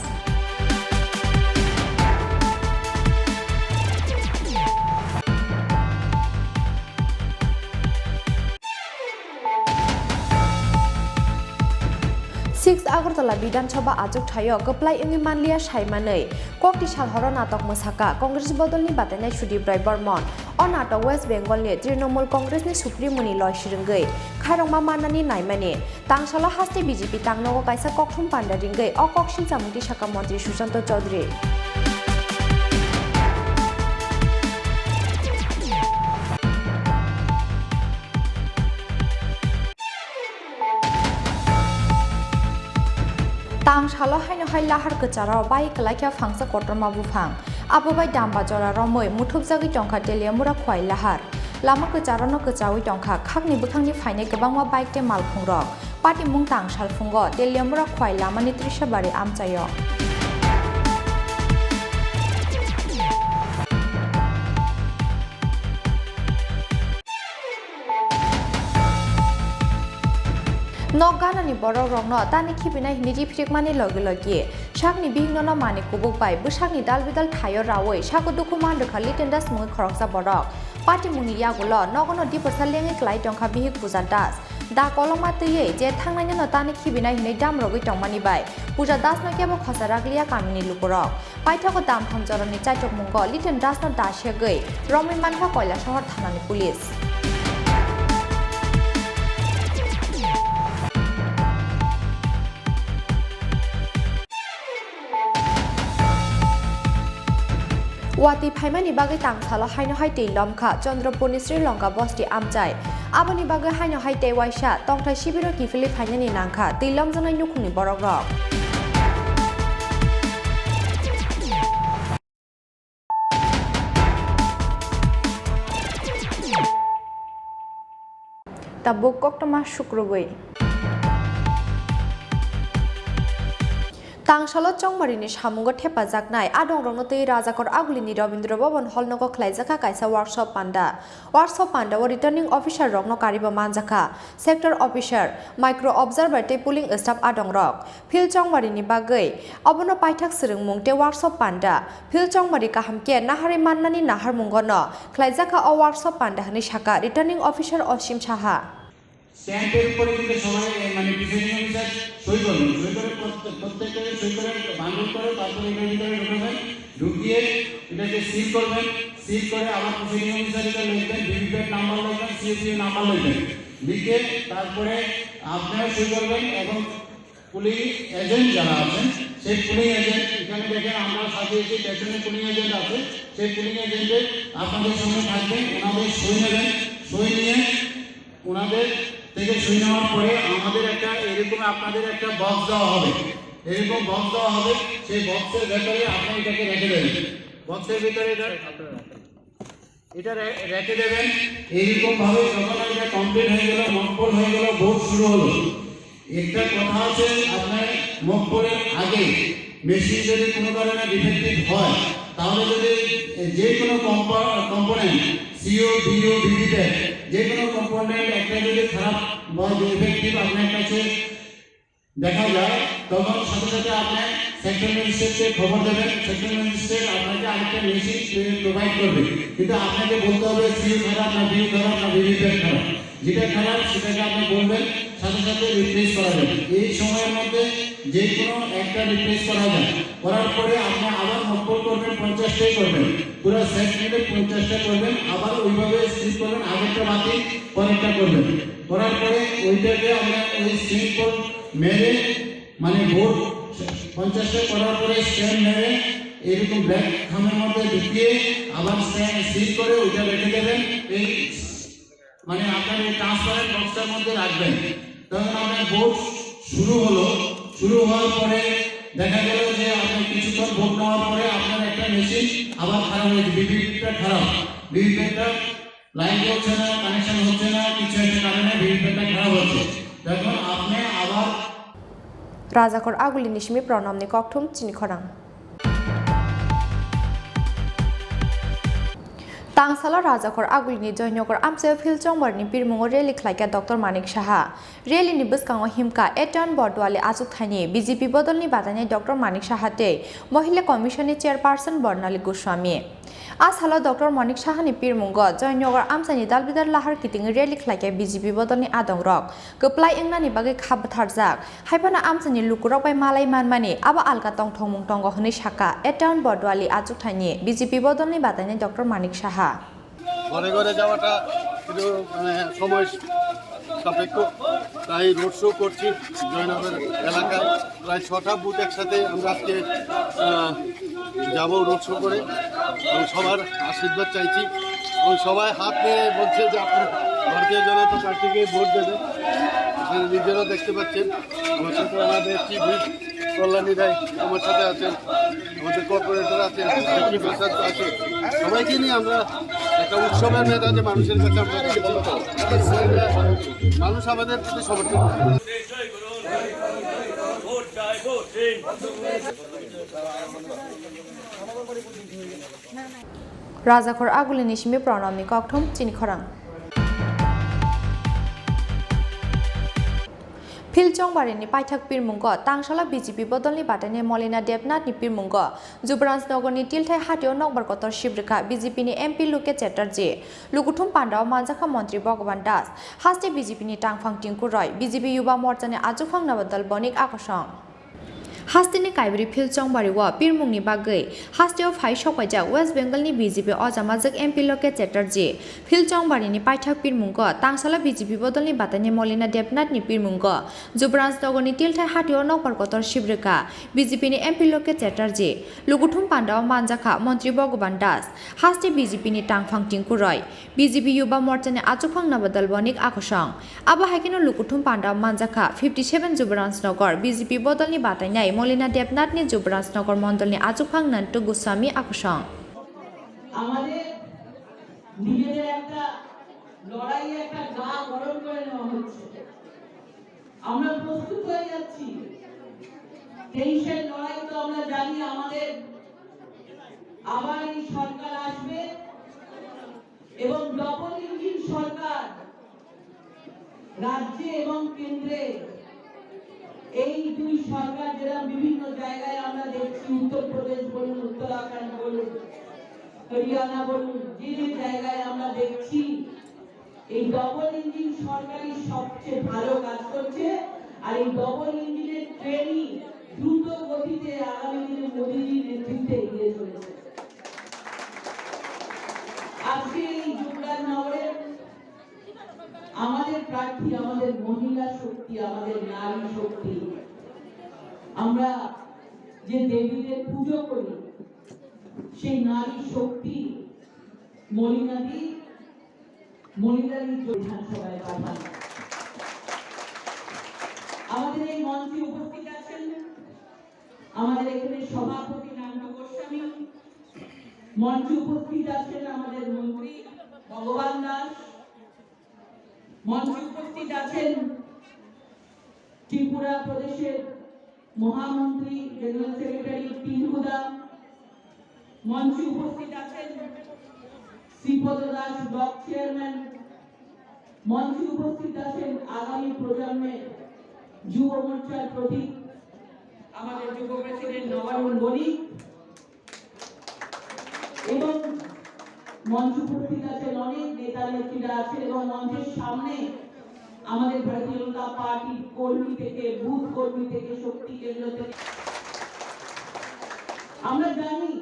Six Agartala Bidhan Sabha achuk thaio kwplai wngwi manliya sai manwi, kokti sal horo natok mwsakha Congress bodolni batainai Sudip Roy Bormon. O natok West Bengal ni Trinamool Congress ni supremo ni loi swrwngwi khairokma mannani naimani. Tangsalo haste B J P tangnogo kaisa kokthum panda ringwi o kok silchamung tisakha Montri Sushanta Chowdhury. Salo haino hai lahar kwcharo bai kwlai kha phangsa kotorma buphang. Abo bai damba jora romwi muthupjagwi tongkha Teliamura Khwai lahar. Lama kwcharono kwchawi tongkha, khakni bwkhakni phainai kwbangma bike tei malkhungrok. Patimung tang salphungo Teliamura Khwai lamani Trishabari amchaio. Nok ganani borokrokno tani khibinai hwnwi riphirikmani logi logi sakni bihiknono manwi kubuk bai bwsakni dal bidal thaio raui sago dukhu man rwkha Liten Das mungwi khoroksa borok. Patimungni yagulo nogono diporsa lengwi klai tongkha bihik Puja Das. Da kolokma twiwi je thangnainino tani khibinai hwnwi damrogwi tongmani bai Puja Dasno kebo khosa rakliya kamini lukurok. Paithago damtham jorani chaichokmungo Liten Dasno da segwi romwi mankha Koilasohor thanani police. Watwi phaimani bagwi tangsalo haino hai twi lomkha Chandrapurni Sri Lanka bosti amchai. Aboni bagwi haino hai tei waisa tongthai sibiro kiphilwi phainani nangkha twi lomjaknai nukhungni borokrok. Tabuk koktwma sukrubwi. Tangsalo Chongmarini samungo thepajaknai adongrokno twi Rajakor Agulini Rabindra Bhaban Hall nogo khlaijakha kaisa workshop panda. Workshop panda o returning officer rokno karibo manjakha, sector officer, micro observer tei polling staff adongrok. Phil Chongmarini bagwi obono paithak swrwngmung tei workshop panda. Phil Chongmari kaham khe naharwi mannani naharmungono khlaijakha o workshop panda hwnwi sakha returning officer Osim Saha. স্ট্যাম্পের উপরে কিন্তু সবাই, এ, মানে, presiding officer সই করবেন। সই করে প্রত্যেক-, প্রত্যেকটা সই করে বান্ডল করে তারপরে এটার ভিতরে ঢুকাবেন। ঢুকিয়ে এটাকে সিল করবেন। সিল করে আবার প্রিসাইডিং অফিসার এটা লিখবেন, ভিভিপ্যাট নাম্বার লিখবেন, সিইউসিউ নাম্বার লিখবেন। লিখে তারপরে আপনারা সই করবেন এবং পুলিং এজেন্ট যারা আছেন, সেই পুলিং এজেন্ট এখানে দেখেন, আমরা সাজিয়েছি, পেছনে পুলিং এজেন্ট আছে, সেই পুলিং এজেন্টে আপনাদের সামনে থাকবেন, ওনাদের সই নেবেন, সই নিয়ে ওনাদের থেকে সই নেওয়ার পরে আমাদের একটা এরকম আপনাদের একটা বক্স দেওয়া হবে, এরকম বক্স দেওয়া হবে, সেই বক্সের ভেতরে আপনি এটাকে রেখে দেবেন। বক্সের ভিতরে এটা, এটা রে-, রেখে দেবেন। এইরকম ভাবে যখন এটা কমপ্লিট হয়ে গেল, মকপল হয়ে গেল, ভোট শুরু হলো। একটা কথা আছে, আপনার মকপলের আগে মেশিন যদি কোনো কারণে ডিফেক্টিভ হয়, তাহলে যদি যে কোনো কম্পা-, কম্পোনেন্ট, সিইউ, ভিইউ, ভিভিপ্যাট, যে কোনো কম্পোনেন্ট একটা যদি খারাপ বা ডিফেক্টিভ আপনার কাছে দেখা যায়, তখন সাথে সাথে আপনি সেক্টর ম্যাজিস্ট্রেটকে খবর দেবেন, সেক্টর ম্যাজিস্ট্রেট আপনাকে আরেকটা মেশিন প্রোভাইড করবে, কিন্তু আপনাকে বলতে হবে সিইউ খারাপ না ভিইউ খারাপ না ভিভিপ্যাট খারাপ। যেটা খারাপ সেটাকে আপনি বলবেন, সাথে সাথে রিপ্লেস করা যাবে। এই সময়ের মধ্যে যে কোনো একটা রিপ্লেস করা যায়। করার পরে আপনি আবার মকপল করবেন, পঞ্চাশটাই করবেন, পুরো সেট মিলে পঞ্চাশটা করবেন। আবার ওইভাবে স্লিপ করবেন, আগেরটা বাতিল, পরেরটা করবেন। করার পরে ওইটাকে আমরা ওই সিম্বল মেরে, মানে ভোট পঞ্চাশটা করার পরে স্ট্যাম্প মেরে এরকম ব্ল্যাক খামের মধ্যে ঢুকিয়ে আবার স্ট্যাম্প সিল করে ওইটা রেখে দেবেন। এই, মানে, আপনার এই ট্রান্সপারেন্ট বক্সটার মধ্যে রাখবেন। তখন আপনার ভোট শুরু হলো, শুরু হওয়ার পরে দেখা গেল যে আপনি কিছুক্ষণ ভোট নেওয়ার পরে আপনার একটা মেশিন আবার খারাপ হয়েছে, ভিভিপ্যাটটা খারাপ, ভিভিপ্যাটটা লাইন হচ্ছে না, কানেকশন হচ্ছে না, কিছু একটা কারণে ভিভিপ্যাটটা খারাপ হচ্ছে। তখন আপনি আবার Rajakor Agulini simi Pranamni kokthum chini khorang. Tangsalo Rajakor Agulini Joynagar amchaio Phil Chongmarini pirmungo rally khlaikha Doctor Manik Saha. Rally ni bwskango himkha A Town Borduali achukthani B J P bodolni batainai Doctor Manik Saha tei Mohila Commission ni Chairperson Bornali Goswami. A salo Doctor Manik Saha ni pirmungo Joynagar amchaini dalbidal lahar kitingwi rally khlaikha B J P bodolni adongrok. Kwplai wngnani bagwi kha bwtharjak, haiphano amchaini lukurok bai malai manmani abo alka tongthokmung tongo hwnwi sakha A Town Borduali achukthani B J P bodolni batainai Doctor Manik Saha. ঘরে ঘরে যাওয়াটা একটু, মানে, সময় সাপেক্ষ, তাই road show করছি জয়নগর এলাকায়। প্রায় ছটা বুথ একসাথে আমরা আজকে, আহ, যাব রোড শো করে এবং সবার আশীর্বাদ চাইছি এবং সবাই হাত নিয়ে বলছে যে আপনারা ভারতীয় জনতা পার্টিকে ভোট দেবেন। আপনারা নিজেরা দেখতে পাচ্ছেন, আমার সাথে আমাদের একটি বুথ কল্যাণী ভাই আমার সাথে আছেন, আমাদের কর্পোরেটর আছেন, প্রসাদ আছে, সবাইকে নিয়ে আমরা একটা উৎসবের মেজাজে মানুষের কাছে আমরা যাচ্ছি। মানুষ আমাদের প্রতি সমর্থন করে। Rajakhor Agulini simi Pranamni kokthum chini khorang. Phil Chongbarini paithak pirmungo tangsala B J P bodolni bataini Molina Debnathni pirmungo Jubrans Nogorni Tilthai Hatio nokbar kotor sibrikha B J P ni M P Luke Chatterjee. Lukuthum pandao manjakha Montri Bhagavan Das. Haste B J P ni tangphang tingkuroi, B J P Yuba Morchani achuphang Nabadal Bonik akosong. Hasteni Kaibri Phil Chongbari o pirmungni bagwi hasteo phai sokpaijak West Bengalni B J P ojamajwk M P Lokesh Chatterjee. Phil Chongbarini paithak pirmungo tangsala B J P bodolni bataini Molina Debnathni pirmungo Jubrans Nogorni Tilthai Hatio nokbar kotor sibrikha B J P ni M P Lokesh Chatterjee. Lukuthum pandao manjakha Montri Bhagavan Das. Haste B J P ni tangphang tingkuroi. B J P Yuba Morchani achuphang Nabadal Bonik akosong. Abo hai kheno lukuthum panda manjakha fifty seven Jubrans Nogor B J P bodolni batainai Molina Debnathni Jubrans Nogor mondolni achuphang Nantu Goswami akosong. আমাদের নিজেদের একটা লড়াইয়ে একটা গা গরম করে নেওয়া হচ্ছে। আমরা প্রস্তুত হয়ে যাচ্ছি। তেইশের লড়াই তো আমরা জানি, আমাদের আবার এই সরকার আসবে। এবং ডাবল ইঞ্জিন সরকার রাজ্যে এবং কেন্দ্রে, এই দুই সরকার যেরকম বিভিন্ন জায়গায় আমরা দেখছি, উত্তরপ্রদেশ বলুন, উত্তরাখণ্ড বলুন, হরিয়ানা বলুন, যে যে জায়গায় আমরা দেখছি এই ডাবল ইঞ্জিন সরকারই সবচেয়ে ভালো কাজ করছে। আর এই ডাবল ইঞ্জিনের ট্রেনই দ্রুত গতিতে আগামী দিনে মোদীজির নেতৃত্বে এগিয়ে চলেছে। আজকে এই যুবরাজ নগরে আমাদের প্রার্থী, আমাদের মহিলা শক্তি, আমাদের নারী শক্তি, আমরা যে দেবীদের পুজো করি, সেই নারী শক্তি মলিনাদি, মলিনাদি বিধানসভায় পাঠান। আমাদের এই মঞ্চে উপস্থিত আছেন আমাদের এখানে সভাপতি নান্টু গোস্বামী, মঞ্চে উপস্থিত আছেন আমাদের মন্ত্রী ভগবান দাস, মঞ্চে উপস্থিত আছেন ত্রিপুরা প্রদেশের মহামন্ত্রী, জেনারেল সেক্রেটারি টিঙ্কু দা, মঞ্চে উপস্থিত আছেন শ্রীপদ দাস, ব্লক চেয়ারম্যান, মঞ্চে উপস্থিত আছেন আগামী প্রজন্মের যুব মোর্চার প্রতীক, আমাদের যুব প্রেসিডেন্ট নবারুণ বণিক, এবং মঞ্চে উপস্থিত আছেন অনেক নেতা নেত্রীরা আছেন, এবং মঞ্চের সামনে আমাদের ভারতীয় জনতা পার্টির কর্মী থেকে, বুথ কর্মী থেকে, শক্তি কেন্দ্র থেকে। আমরা জানি,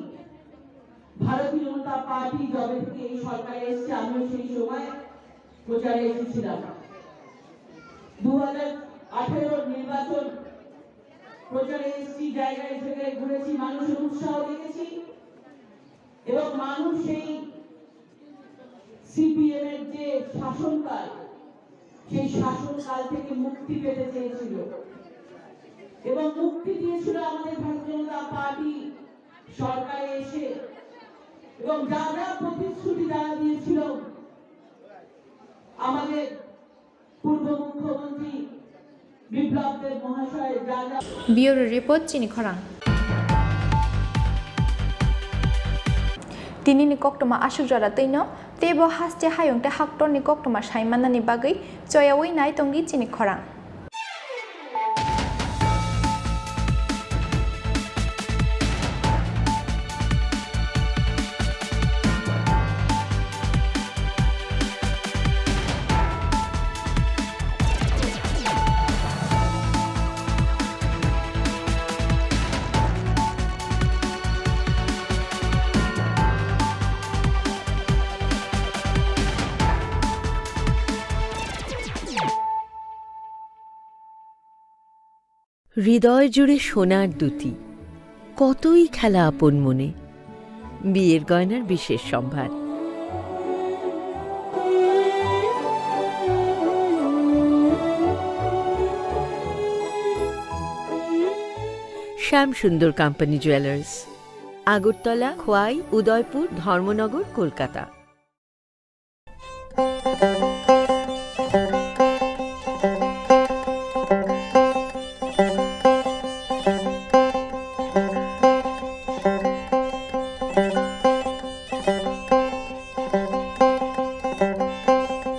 ভারতীয় জনতা পার্টি যবে থেকে এই সরকারে এসছে, আমিও সেই সময় প্রচারে এসেছিলাম। দু হাজার আঠারো নির্বাচন প্রচারে এসছি, জায়গায় জায়গায় ঘুরেছি, মানুষের উৎসাহ দেখেছি, এবং মানুষ সেই সিপিএম এর যে শাসনকাল, সেই শাসনকাল থেকে মুক্তি পেতে চেয়েছিল, এবং মুক্তি দিয়েছিল আমাদের ভারতীয় জনতা পার্টি সরকারে এসে, এবং যা যা প্রতিশ্রুতি তারা দিয়েছিল, আমাদের পূর্ব মুখ্যমন্ত্রী বিপ্লব দেব মহাশয় যা যা Bureau Report, chini khorang. Tinini koktwma aswk jora twino, teibo haste hayung tei haktorni koktwma saimanani bagwi choyaui nai tongdi chini khorang. হৃদয় জুড়ে সোনার দুতি, কতই খেলা আপন মনে। বিয়ের গয়নার বিশেষ সম্ভার। শ্যাম সুন্দর কোম্পানি জুয়েলার্স, আগরতলা, খোয়াই, উদয়পুর, ধর্মনগর, কলকাতা।